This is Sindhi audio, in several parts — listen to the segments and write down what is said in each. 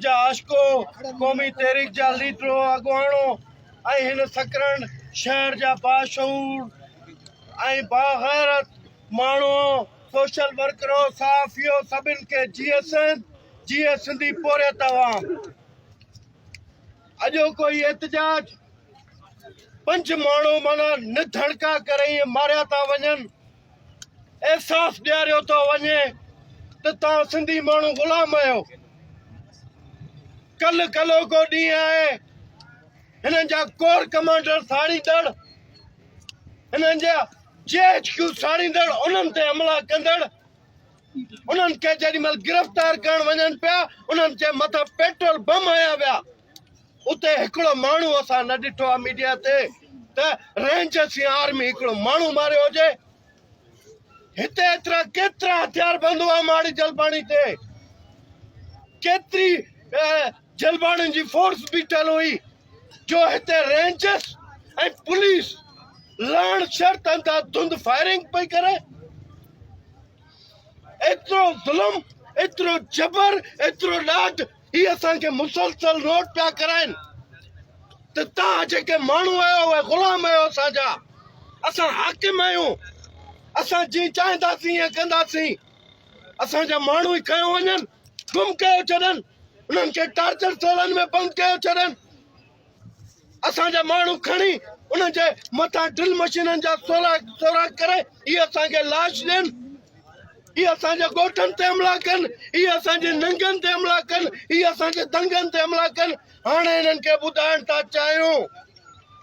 جا عاشقو، قومي تحريڪ جا ليڊرو، اڳواڻو ۽ هن سڪرنڊ شهر جا باشعور ۽ باغيرت ماڻهو، سوشل ورڪرو، صحافيو سڀن کي جيئي سنڌ، جيئي سنڌي پورهيت عوام. اڄوڪو هي احتجاج پنج ماڻهو معنيٰ نڌڻڪا ڪري ائين ماريا ٿا وڃن، احساس ڏياريو ٿو وڃي ته توهان سنڌي ماڻهو غلام آهيو. ڪلهه ڪلهوڪو ڏينهن آهي، هنن جا ڪور ڪمانڊر ساڙيندڙ، هنن جا جي ايڇ ڪيو ساڙيندڙ، انهن تي حملا ڪندڙ، انهن کي جيڏي مهل گرفتار ڪرڻ وڃن پيا، انهن جي مٿان پيٽرول بم هنيا ويا. اتي هڪڙو ماڻهو اسان نه ڏٺو آهي ميڊيا تي ته رينجرس يا آرمي هڪڙو ماڻهو ماريو هجي. هتي ايترا ڪيترا هٿيار بند هئا ماڙي جلباڻي تي، ڪيتري جلباڻين جي فورس بيٺل هئي جو هتي رينجرس ۽ پوليس لهڻ شرط انڌا ڌنڌ فائرنگ پئي ڪري. ايترو ظلم، ايترو جبر، ايترو ڏاڍ هي اسان کي مسلسل نوٽ پيا ڪرائن ته توهان جيڪي ماڻهو آهيو اهي غلام آهيو اسان جا، اسان حاڪم آهيون، اسان جيئن چاهينداسين ائين ڪنداسين، اسان جا ماڻهو ئي کنيو وڃن، گم ڪيو ڇڏن، انهن کي ٽارچر سيلن ۾ بند ڪيو ڇڏن. اسان جا ماڻهو کڻي انهن جي مٿان ڊرل مشينن جا سوراخ ڪري اهي اسان کي لاش ڏين، اهي اسان جي ڳوٺن تي حملا ڪن، اهي اسان جي ننگن تي حملا ڪن، اهي اسان جي دنگن تي حملا ڪن. هاڻي انهن کي ٻڌائڻ ٿا چاهيون،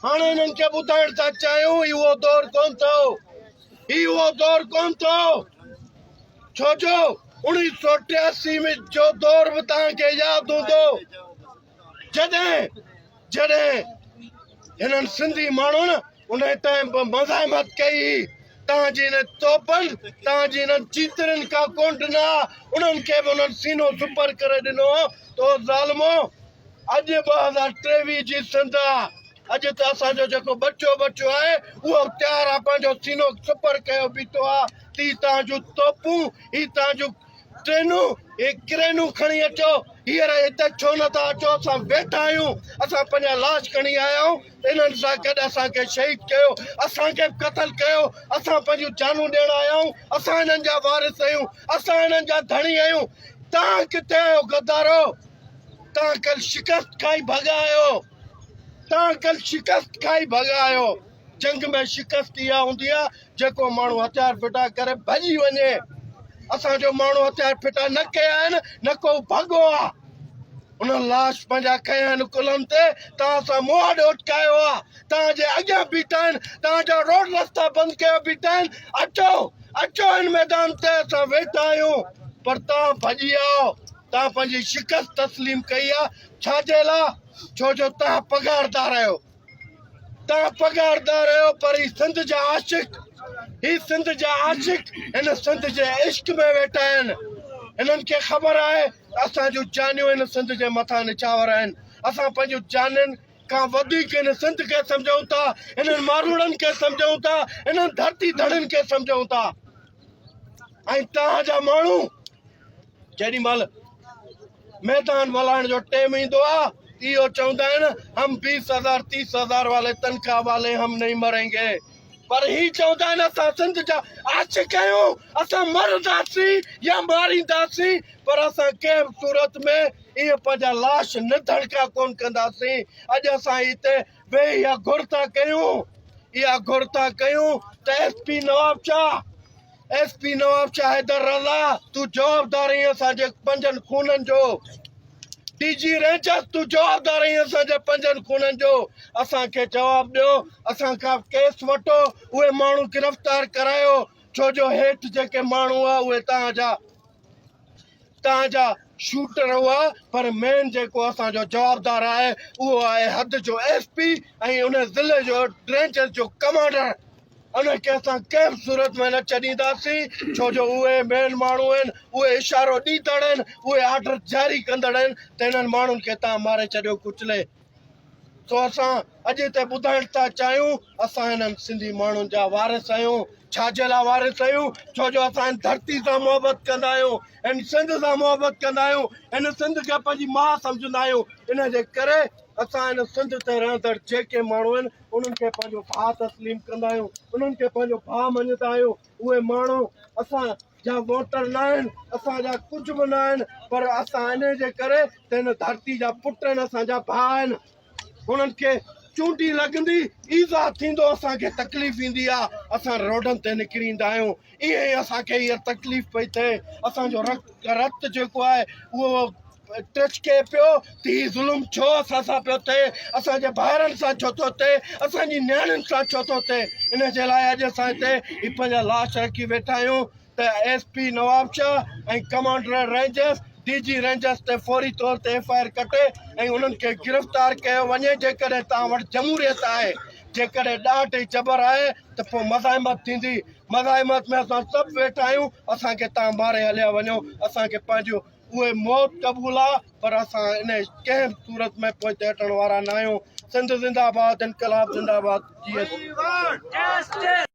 هاڻي انهن کي ٻڌائڻ ٿا چاهيون هي اهو دور ڪون اٿو، هي اهو دور ڪون اٿو، ڇو جو 1983 ۾ جو دور به توهان کي ياد هوندو. جڏهن جڏهن هنن سنڌي ماڻهن ان ٽائيم به مزاحمت ڪئي هئي، تان جي انهن توبن، تان جي انهن چيترين کان ڪونه ڊنا، انهن کي به انهن سينو سپر ڪري ڏنو هو ته او ظالمو اڄ 2023 جي سنڌ آ، اڄ ته اسان جو جيڪو ٻچو ٻچو آهي اهو تيار آ پنهنجو سينو سپر ڪيو بيٺو آ ته هي تان جون توپون، هي تان جون ٽرينون ۽ ڪرينون کڻي اچو، هينئر هتي ڇو نه ٿا اچو، اسان ويٺا آهيون، اسان پنهنجا لاش کڻي آيا آهيون، انهن سان گڏ اسان کي شهيد ڪيو، اسان کي به قتل ڪيو، اسان پنهنجون جانون ڏيڻ آيا آهيون، اسان انهن جا وارث آهيون، اسان انهن جا ڌڻي آهيون، توهان ڪٿي آهيو غدارو، توهان ڪلهه شڪست کائي ڀڳا آهيو، توهان ڪلهه شڪست کائي ڀڳا آهيو. جنگ ۾ شڪست اها هوندي آهي جيڪو ماڻهو هٿيار ڦٽا ڪري ڀڄي وڃي. اسان جو ماڻهو هٿيار ڦٽا نه ڪيا آهن نه ڪو ڀڳو آهي. انهن لاش پنهنجا کنيا آهن ڪلهن تي، توهان سان مهاڏو اٽڪايو آهي، توهان جي اڳيان بيٺا آهن، توهان جا روڊ رستا بند ڪيو بيٺا آهن، اچو اچو هن ميدان تي اسان ويٺا آهيون پر توهان ڀڄي ويا آهيو، توهان پنهنجي شڪست تسليم ڪئي آهي، ڇا جي لاء؟ ڇو جو توهان پگهاردار آهيو. توهان پگهاردار آهيو پر هي سنڌ جا عاشق، هي سنڌ جا عاشق هن سنڌ جي عشق ۾ ويٺا آهن. هنن کي خبر آهي ته اسان جون جانيون هن سنڌ جي مٿان نڇاور آهن. اسان پنهنجون جانين کان وڌيڪ هن سنڌ کي سمجهون ٿا، هنن ماروئڙن کي سمجهون ٿا، هنن ڌرتي ڌڻين کي سمجهون ٿا ۽ توهان جا ماڻهو جيڏي مهل ميدان ولائڻ جو ٽيم ايندو آ اهو چوندا آهن هم بيس هزار تيس هزار والي تنخواه والي هم نهين مرين گي پر هي چوندا آهن اسان سنڌ جا عاشق آهيون اسان مرنداسين يا مارينداسين پر اسان ڪنهن به صورت ۾ ايئن پنهنجا لاش نڌڻڪا ڪون ڪنداسين. اڄ اسان هتي ويهي اها گهر ٿا ڪيون اها گهر ٿا ڪيون ته S P Nawab Shah S P Nawab Shah Haider Raza تون جوابدار آهين اسان جي پنجن خونن جو، ڊي جي رينجرز تون جوابدار آهين اسان جي پنجن خونن جو، اسان کي جواب ڏيو، اسان کان ڪيس وٺو، اهي ماڻهو گرفتار ڪرايو، ڇو جو هيٺ جيڪي ماڻهو هئا اهي توهان جا توهان جا شوٽر هئا پر مين جيڪو اسان جو جوابدار آهي اهو آهي حد جو ايس پي ۽ ان ضلعي جو رينجرز جو ڪمانڊر ان کي اسان ڪنهن به صورت ۾ نه ڇڏينداسين ڇو جو اهي مين ماڻهو آهن اهي اشارو ڏيندڙ آهن اهي آرڊر جاري ڪندڙ آهن ته انهن ماڻهن کي توهان ماري ڇڏيو ڪچلي. سو اسان اڄ هتي ٻڌائڻ ٿا چاهيون اسان هنن سنڌي ماڻهن جا وارث آهيون. ڇا جي لاء وارث آهيون؟ ڇو جو اسان هن ڌرتي سان محبت ڪندا آهيون، هن سنڌ سان محبت ڪندا آهيون، هن سنڌ کي پنهنجي ماء سمجهندا آهيون. ان جي ڪري اسان هن سنڌ تي رهندڙ جيڪي ماڻهو آهن، انهن کي پنهنجو ڀاء تسليم ڪندا آهيون، انهن کي پنهنجو ڀاء مڃندا آهيون. اهي ماڻهو اسان جا ووٽر ناهن، اسان جا ڪجهه به ناهن، پر اسان انهي جي ڪري ته هن ڌرتي جا پٽ آهن، اسان جا ڀاء آهن. هنن کي چونڊي لڳندي، ايذاء ٿيندو، اسان کي تڪليف ايندي آ، اسان روڊن تي نڪري ايندا آهيون. ائين ئي اسان کي هينئر تڪليف پئي ٿئي. اسان جو رت رت جيڪو آهي اهو ٽچڪي پيو ته هي ظلم ڇو اسان سان پيو ٿئي، اسان جي ڀائرن سان ڇو ٿو ٿئي، اسان جي نياڻين سان ڇو ٿو ٿئي. ان جي لاء اڄ اسان هتي هي پنهنجا لاش رکي ويٺا آهيون ته S P Nawabshah ۽ commander rangers, D G rangers تي فوري طور تي ايف I R ڪٽي ۽ انهن کي گرفتار ڪيو وڃي. جيڪڏهن توهان وٽ جمهوريت آهي، جيڪڏهن ڏاڍ ۽ جبر آهي ته پوء مزاحمت ٿيندي. مزاحمت ۾ اسان سڀ ويٺا آهيون، اسان کي توهان ماري هليا وڃو، اسان کي پنهنجو اهي موت قبول آ پر اسان انهي ڪنهن به صورت ۾ پوئتي هٽڻ وارا ناهيون. سنڌ زنده آباد انقلاب زنده آباد جي.